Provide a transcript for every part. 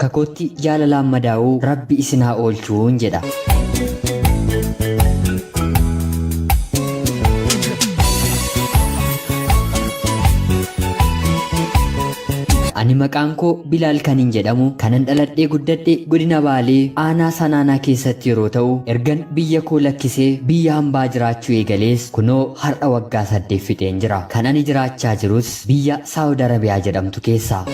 Akka kootti jaalalaan madaa'uu Rabbi isin haa oolchuun jedha. Ani maqaan koo Bilaal kanin jedhamu kanan dhaladhee guddadhe godina Baalee aanaa Sanaanaa keessatti yeroo ta'u ergan biyya koo lakkisee biyya hambaa jiraachuu eegalees kunoo har'a waggaa 8 fixeen jira. Kan ani jiraachaa jirus biyya Saawud Arabiyaa jedhamtu keessa.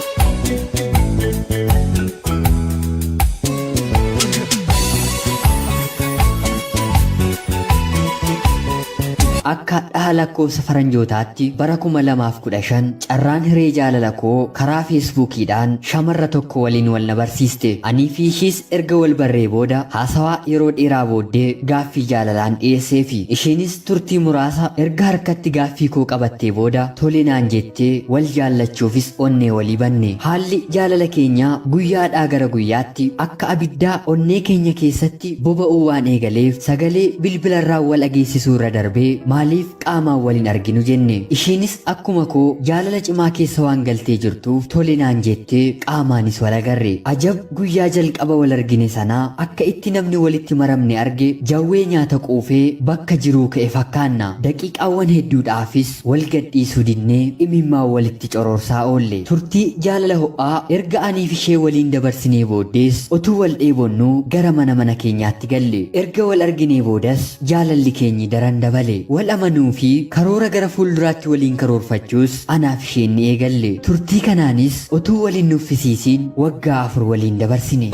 Akka dhaha lakkoofsa faranjootaatti bara 2015 carraan hiree jaalala koo karaa feesbuukiidhaan shamarra tokko waliin wal na barsiiste. Anii fi ishiis erga wal barree booda haasawaa yeroo dheeraa booddee gaaffii jaalalaan dhiyeesseefi. Ishiinis turtii muraasa erga harkatti gaaffii koo qabattee booda tole naan jettee wal jaallachuufis onnee walii banne. Haalli jaalala keenyaa guyyaadhaa gara guyyaatti akka abiddaa onnee keenya keessatti boba'uu waan eegaleef sagalee bilbilarraan wal dhageessisuu irra darbee maaliif qaamaan wal hin arginu jenne. Ishiinis akkuma koo jaalala cimaa keessa waan galtee jirtuuf tole naan jettee qaamaanis wal agarre. Ajab guyyaa jalqaba wal argine sanaa akka itti namni walitti maramne arge jawwee nyaata quufee bakka jiruu ka'e fakkaanna. Daqiiqaawwan hedduudhaafis wal gadhiisuu didnee imimmaan walitti coroorsaa oolle. Turtii jaalala ho'aa erga aniif ishee waliin dabarsinee booddees otuu wal dheebonnuu gara mana mana keenyaatti galle. Erga wal arginee boodas jaalalli keenyi daran dabale. Wal amanuu fi karoora gara fuulduraatti waliin karoorfachuus anaaf isheen ni eegalle. Turtii kanaanis otuu wal hin nuffisiisiin waggaa 4 waliin dabarsine.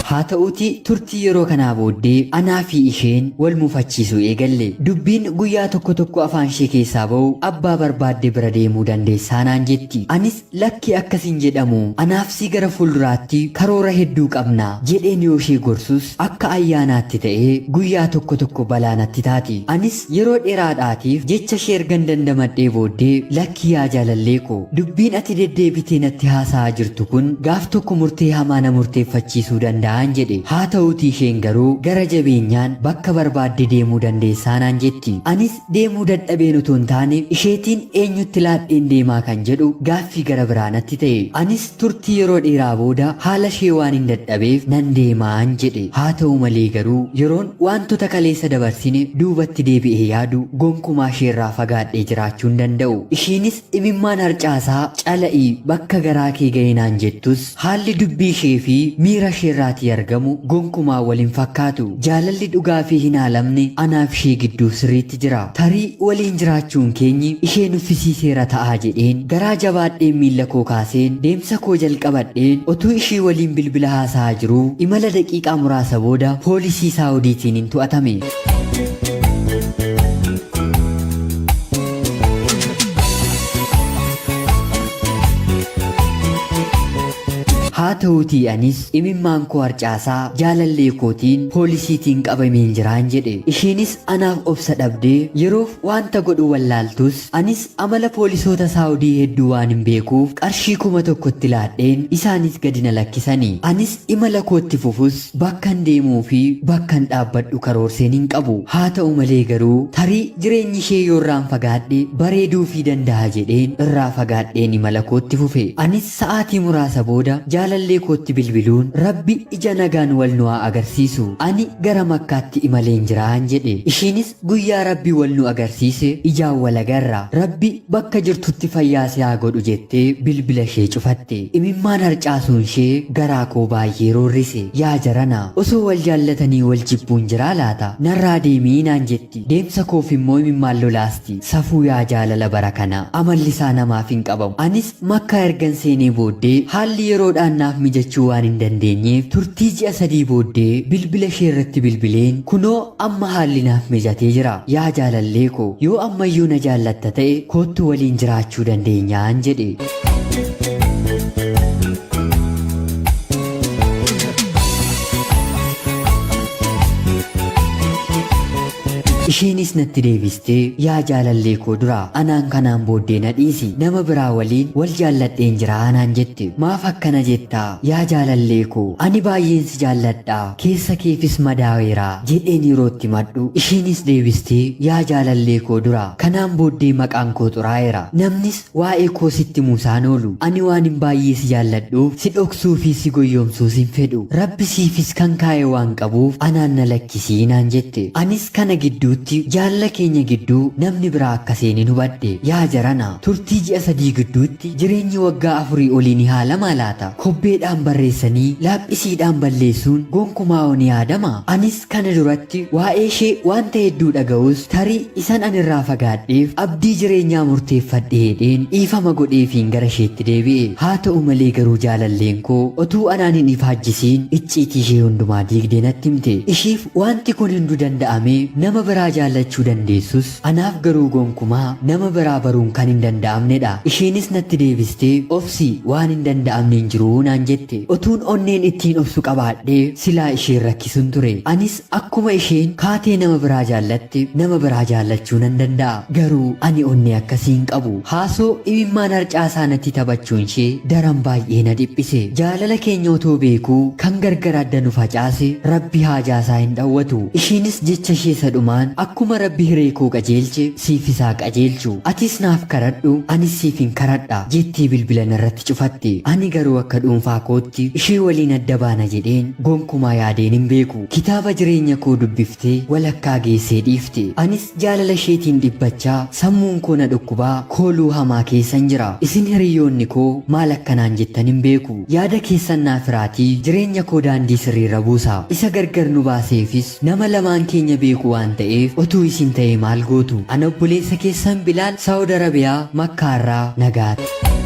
Haa ta'uutii turtii yeroo kanaa booddee anaa fi isheen wal mufachiisuu eegalle. Dubbiin guyyaa tokko tokko afaan ishee keessaa ba'u abbaa barbaadde bira deemuu dandeessaa naan jetti. Anis lakki akkas hin jedhamu anaaf si gara fuulduraatti karoora hedduu qabna jedheen yoo ishee gorsus akka ayyaanaatti ta'ee guyyaa tokko tokko balaa natti taati. Anis yeroo dheeraadhaatiif jecha ishee ergan dandamadhee booddee lakki yaa jaalallee koo dubbiin ati deddeebitee natti haasa'aa jirtu kun gaaf tokko murtee hamaa na murteeffachiisuu danda'aan jedhe. Haa ta'uutii isheen garuu gara jabeenyaan bakka barbaadde deemuu dandeessaa naan jetti. Anis deemuu dadhabeen utuu hin taane isheetiin eenyutti laadheen deemaa kan jedhu gaaffii gara biraa natti ta'e. Anis turtii yeroo dheeraa booda haala ishee waanin dadhabeef nan deemaan jedhe. Haa ta'u malee garuu yeroon waantota kaleessa dabarsine duubatti deebi'ee yaadu gonkumaa isheerraa fagaadhee jiraachuu hin danda'u. Ishiinis imimmaan harcaasaa cala'i bakka garaa kee ga'i naan jettus haalli dubbii ishee fi miira isheerraatii argamu gonkumaa wal hin fakkaatu. Jaalalli dhugaa fi hin haalamne anaaf ishee gidduu sirriitti jira. Tarii waliin jiraachuun keenyi ishee nuffisiiseera ta'a jedheen garaa jabaadheen miilla koo kaaseen deemsa koo jalqabadheen otuu ishii waliin bilbila haasa'aa jiruu imala daqiiqaa muraasa booda poolisii Saawudiitiinin to'atame. Haa ta'uutii anis imimmaan koo harcaasaa jaalallee kootiin poolisiitiin qabameen jiraan jedhe. Isheenis anaaf obsa dhabdee yeroof waanta godhu wallaaltus anis amala poolisoota Saawudii hedduu waanin beekuuf qarshii 1000tti laadheen isaanis gadi na lakkisani. Anis imala kootti fufus Bakkan deemuu fi bakkan dhaabbadhu karoorseen hin qabu. Haa ta'u malee garuu tarii jireenyi ishee yoo irraan fagaadhe bareeduufii danda'a jedheen irraa fagaadheen imala kootti fufe. Anis sa'aatii muraasa booda jaalallee kootti bilbiluun Rabbi ija nagaan wal nu haa agarsiisu. Ani gara Makkaatti imaleen jiraan jedhe. Ishiinis guyyaa Rabbi wal nu agarsiise ijaan wal agarra. Rabbi bakka jirtutti fayyaa si haa godhu jettee bilbila ishee cufatte. Imimmaan harcaasuun ishee garaa koo baay'ee roorrise. Yaa jarana! Osoo wal jaallatanii wal jibbuun jiraa laata? Narraa deemii naan jetti. Deemsa koof immoo imimmaan lolaasti. Safuu yaa jaalala bara kana! Amalli isaa namaaf hin qabamu. Anis Makkaa ergan seenee booddee haalli yeroodhaan naaf mijachuu waan hin dandeenyeef turtii ji'a sadii booddee bilbila ishee irratti bilbileen kunoo amma haalli naaf mijatee jira. Yaa jaalallee koo yoo ammayyuu na jaallatta ta'e koottu waliin jiraachuu dandeenyaan jedhe. Isheenis natti deebistee, Yaa jaalallee koo duraa, anaan kanaan booddee na dhiisi, nama biraa waliin wal jaalladheen jira naan jette. Maaf akkana jettaa? Yaa jaalallee koo, ani baay'een si jaalladha, keessa keefis madaaweera jedheen yeroo itti himadhu, isheenis deebistee, Yaa jaalallee koo duraa, kanaan booddee maqaan koo xuraa'eera, namnis waa'ee koo sitti himuu isaan oolu. Ani waanin baay'ee si jaalladhuuf, si dhoksuu fi si goyyomsuus hin fedhu. Rabbi siifis kan kaa'e waan qabuuf anaan na lakkisi naan jette. Anis kana gidduutti jaalala keenya gidduu namni biraa akka seenen hubadhe. Yaa jarana! Turtii ji'a 3 gidduutti jireenyi waggaa afurii olii ni haalamaa laata? Kobbeedhaan barreessanii laaphisiidhaan balleessuun gonkumaa'oo ni yaadamaa? Anis kana duratti waa'ee ishee wanta hedduu dhaga'us tarii isan ani irraa fagaadheef abdii jireenyaa murteeffadhe hedheen dhiifama godheefiin gara isheetti deebi'e. Haa ta'u malee garuu jaalalleen koo otuu anaan hin ifaajjisiin icciitii ishee hundumaa diigdee natti himte. Ishiif wanti kun hunduu danda'amee nama biraa jaallachuu dandeessus anaaf garuu gonkumaa nama biraa baruun kan hin danda'amnedha. Isheenis natti deebistee obsi waan hin danda'amne hin jiru naan jette. Otuun onneen ittiin obsu qabaadhee silaa isheen rakkisun ture. Anis akkuma isheen kaatee nama biraa jaallatte nama biraa jaallachuu nan danda'a. Garuu ani onnee akkasii hin qabu. Haasoo imimmaan harcaasaa natti taphachuun ishee daran baay'ee na dhiphise. Jaalala keenya otoo beekuu kan gargar adda nu facaase Rabbi haajaa isaa hin dhawwatu. Ishiinis jecha ishee isa dhumaan akkuma Rabbi hiree koo qajeelche siifis haa qajeelchu. Atis naaf karadhu anis siifin karadha jettee bilbila narratti cufatte. Ani garuu akka dhuunfaa kootti ishee waliin adda baana jedheen gonkumaa yaadeen hin beeku. Kitaaba jireenya koo dubbiftee walakkaa geessee dhiifte. Anis jaalala isheetiin dhiphachaa sammuun koo na dhukkubaa kooluu hamaa keessan jira. Isin hiriyyoonni koo maal akka naan jettan hin beeku. Yaada keessan naaf hiraatii jireenya koo daandii sirriirra buusaa. Isa gargar nu baaseefis nama lamaan keenya beeku waan ta'eef otuu isin ta'ee maal gootu? Ana obboleessa keessan Bilaal Saawud Arabiyaa Makkaarraa nagaatti.